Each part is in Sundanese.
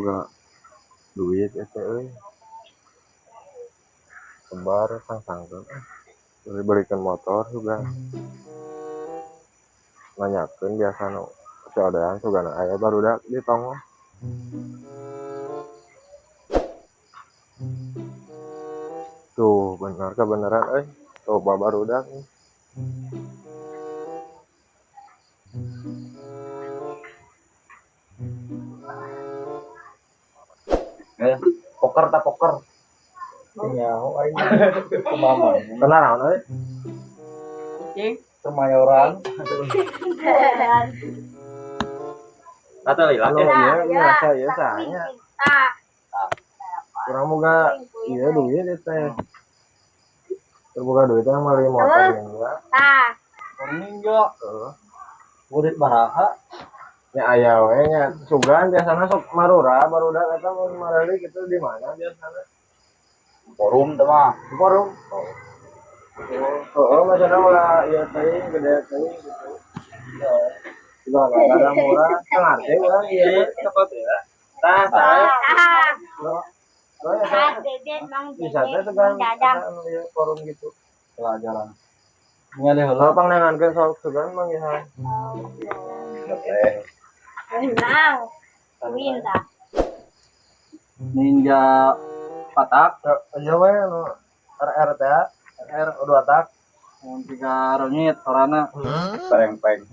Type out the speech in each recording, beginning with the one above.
Boga duit eta euy. Sebar sangkeun ah. Beli-belikeun motor juga. Nanyakeun biasa nu codean sugana aya barudak di tonggoh. Tuh bener kebenaran euy. Coba barudak nih. Eh, poker tak poker. Nyaho aing kumaha. Benar naon euy? Cing. Kemayoran. Atau lila Anu ya. ieu ngerasa ieu sahanya. Urang boga ieu duit ieu teh. Terbuka duit teh meuli motor Ninja. Ninja. Heeh. Murid baraha. Nya aya we nya sugan biasana sok marura barudak eta mun mareli gitu di mana biasana? Forum teh mah. Di forum. Oh. Heeh, maksudna ulah ieu teuing gede teuing gitu. Juga kadang murah, teu ngarti urang ieu Cepat ya. Tah, tah. Oh, ya, bisa teh sugan eta anu ieu forum gitu. Pelajaran. Ningali heula. Kalau pangnangankeun sok sugan manggihan. Menang. Win tah. Ninja patak Aja we anu RR teh, RR dua tak. mun tiga ronyit sorana. Peng-peng.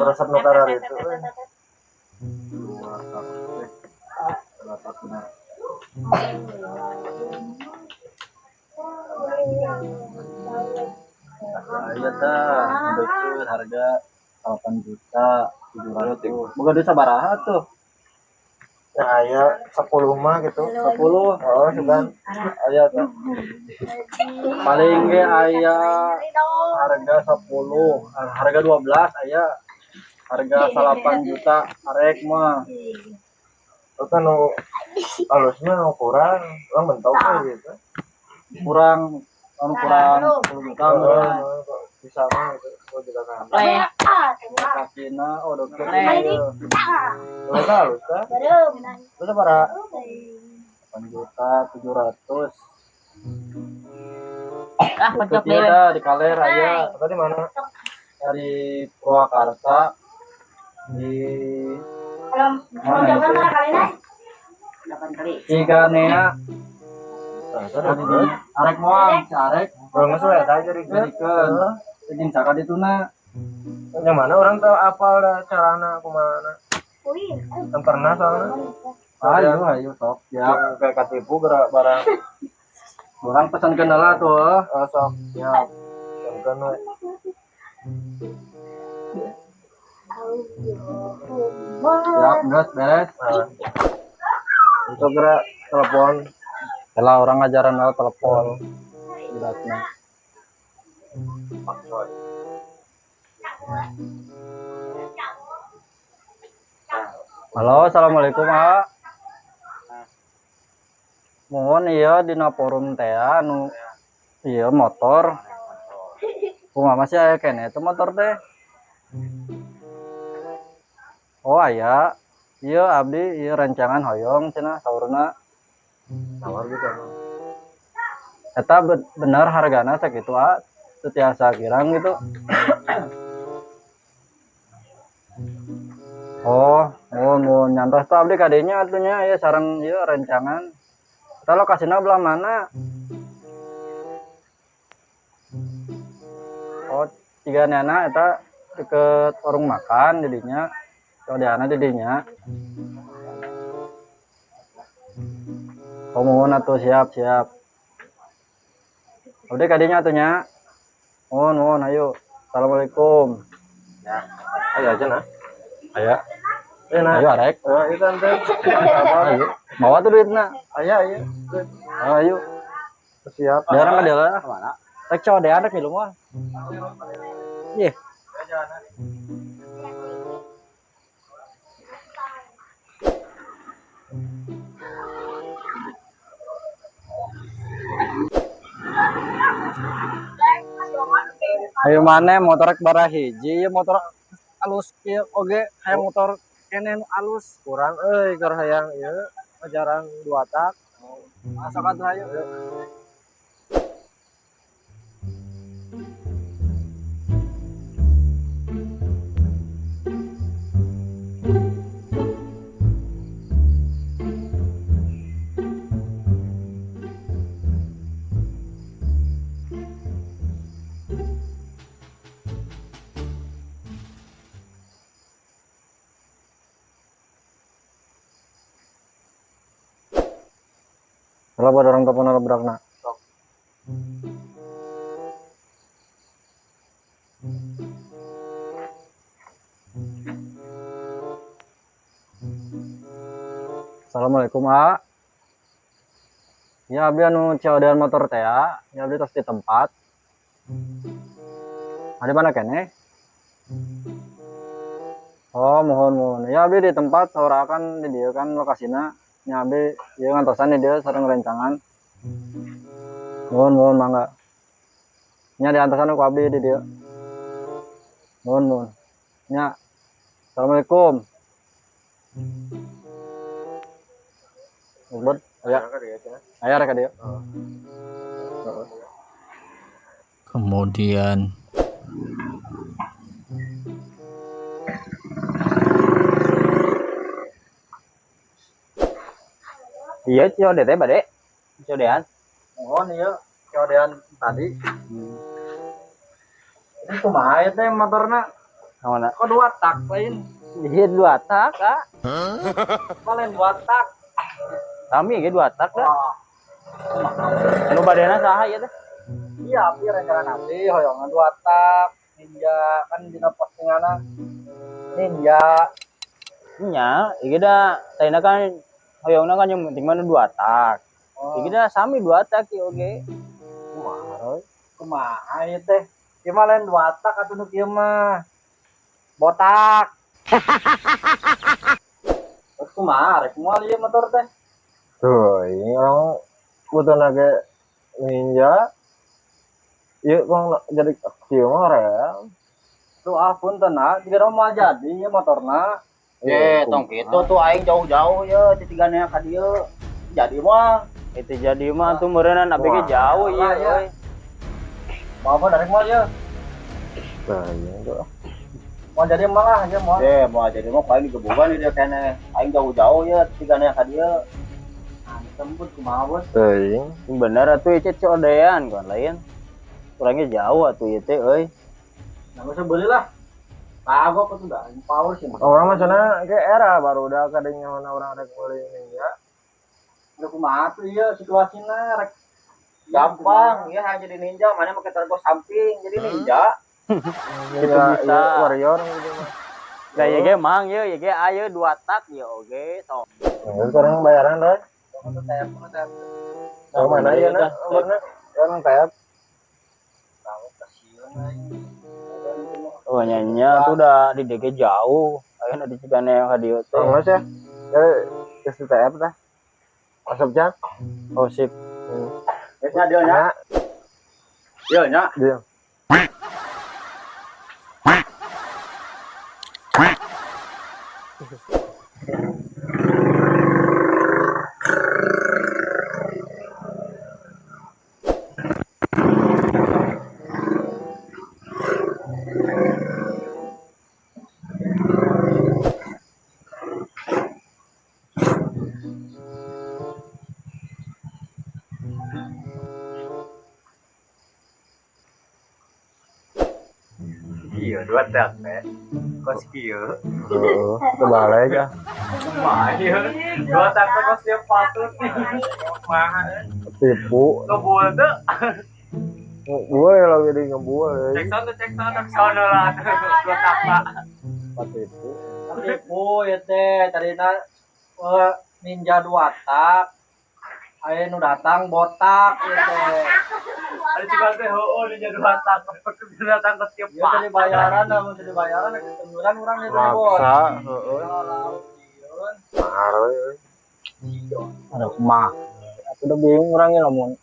Resep nu karar itu euy. Dua tak. Dua tak benar. Aya tah, deukeut harga 8 juta 700. Boga duit sabaraha tuh? Ya aya 10 mah gitu. 10. Oh, sugan. Aya tuh. Paling ge aya harga 10, harga 12 aya harga 8 juta arek mah. Itu kan nu alusnya nu kurang, urang mentok we gitu. Kurang anu kurang 10 juta mah. Bisa mah gitu, 10 juta kan. Kasina oh deukeut Leh. ieu. Lu tah alus tah. Lu sabaraha? 8 juta 700. Ah, pojok Deukeut ieu dewe. tah di Kaler aya Eta di mana? dari Purwakarta di mana itu? 8 kali. Ciganea. Tah, eta Di deukeut. arek moal si arek Urang geus we eta jadikeun. jadikeun. Jeung saka dituna. Yang mana orang tahu apal dah carana kumaha. Yang pernah soalnya. Ayo ayo sok siap. Yang kayak katipu gerak barang. Urang pesan kendala tuh. Oh, sok Siap. yang kena. Siap, geus beres. Nah. Untuk gerak telepon. Lah orang ngajaran lah telepon. Jelasna. Halo, assalamualaikum, A. Mohon iya dina forum teh anu ieu motor. Kumaha masih aya keneh itu motor teh? Oh aya. Ieu abdi ieu rencangan hoyong cenah saurna. Tawar gitu. Eta bener hargana sakitu a. Teu tiasa kirang gitu. Oh, mohon mohon nyantos tuh abdi kadinya atunya ieu sareng ieu rencangan. Eta lokasina belah mana? Oh, Ciganea eta deket warung makan jadinya. Codeana jadinya. Oh, mohon atuh siap siap. Abdi kadinya atunya. Mohon mohon ayo. Assalamualaikum. Ya, ayo aja nah. Ayo. Eh, nah. Ayo arek. Ayo itu nanti. Ayo. Bawa tuh duitna. Ayo ayo. Ayo. Siap. Dia orang ka dia lah. Kemana? Rek codean rek milu mah. Ih. Ayo mana motor rek bara hiji, ieu motor alus ieu oge hayang motor keneh nu alus. Kurang euy keur hayang ieu jarang dua tak. Masuk atuh ayo. Kalau ada orang telepon nabrakna. Assalamualaikum, A. Ya, abdi anu COD-an motor teh ya. Ya abdi tos di tempat. Ada mana keneh? Oh, mohon mohon. Ya abdi di tempat saurang di dieu kan lokasina. Nya abdi ieu ngantosan di dieu sareng rencangan. Mohon mohon mangga. Nya diantosan ku abdi di dieu. Mohon mohon. Nya. Assalamualaikum. Bud, aya. Aya rek ka dieu. Kemudian iya COD teh bade. COD-an. Mohon ieu COD-an tadi. Ini kumaha ieu teh motorna? Naonna? Kok dua tak lain? Iya dua tak, Kak. Kok lain dua tak? Sami ge dua tak da. Wah. Anu badena saha ieu teh? Iya, abdi rencangan abdi hoyongan dua tak, Ninja kan dina postinganna Ninja. Nya, ieu da taina kan hoyongna kan yang penting mah nu dua tak. Oh. Ieu da sami dua tak ieu oge. Kumaha, Roy? Kumaha ieu teh? Ieu mah lain dua tak atuh nu kieu mah. Botak. Terus kumaha rek moal ieu motor teh? Tuh, ini orang butuh ge Ninja. Ieu bang jadi kieu mah real. Tuh ah punten ah, jiga moal jadi ieu motorna. Tong kitu tuh aing jauh-jauh ye titigana ka dieu. Jadi mah Itu jadi mah tuh meureunnan abdi ge jauh ieu Wah, iya. euy. Mau apa dari moal ieu? Nah, iya tuh. Moal jadi mah lah ieu moal. Moal jadi mah paling digebugan di dieu keneh. Aing jauh-jauh ye titigana ka dieu. Antem pun kumaha bos. Teuing. Bener atuh ieu COD-an kan lain. Kurangnya jauh atuh ieu teh euy. Nah, usah beli lah. Kagok atuh dah, power sih. Orang mah sana ke era baru udah kadangnya mana orang rek meuli Ninja. Udah kumaha tuh ieu situasina rek gampang, ya hanya jadi ninja, mana make targo samping jadi ninja. Ninja bisa. ieu warrior gitu mah. Da ieu ge mang ieu, ieu ge ayeuna dua tak ieu oge sok. Nah, sekarang bayaran, Roy. Oh, mana ya, nak? Mana? Orang tayap. Oh nya tuh udah di DG jauh. Ayeuna di Ciganea ka dieu teh. Oh, ya. Ya, geus di TF dah. Masuk jang. Oh sip. Geus nya dieu nya. Dieu nya. Dieu. Iya, dua tak teh. Kos kieu. Heeh, terbalik ah. Kumaha ieu? Dua tak teh kos kieu patut. Kumaha? Tipu. Ngebul teu. Gue lagi di ngebul. Cek sono, cek sono, cek sono lah. Dua tak Pak. Tipu. Tipu ya teh, tadina Ninja dua tak. Aya nu datang botak ya teh. Ada juga teh heueuh Ninja dua tak. Datang kos kieu Ieu teh dibayaran, lamun teu dibayaran ketemuran urang ieu teh bos. Maksa, heeh. Marah euy. Ada kumaha. Aku udah bingung orangnya lamun.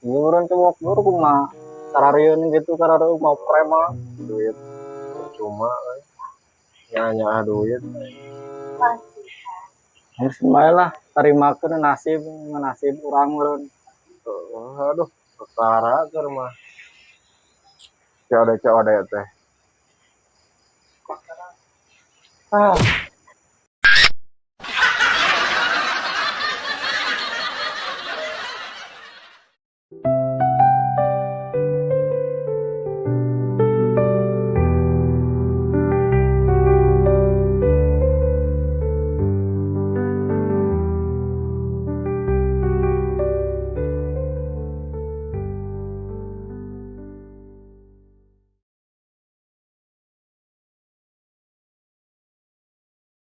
Ieu urang teh mau keluar kumaha. Sararieun gitu karena mau prema. Duit percuma euy. Nya duit. Pasti. Harus bae lah, tarimakeun nasib, nasib urang meureun. Oh, aduh, perkara keur mah. COD COD teh. Ah.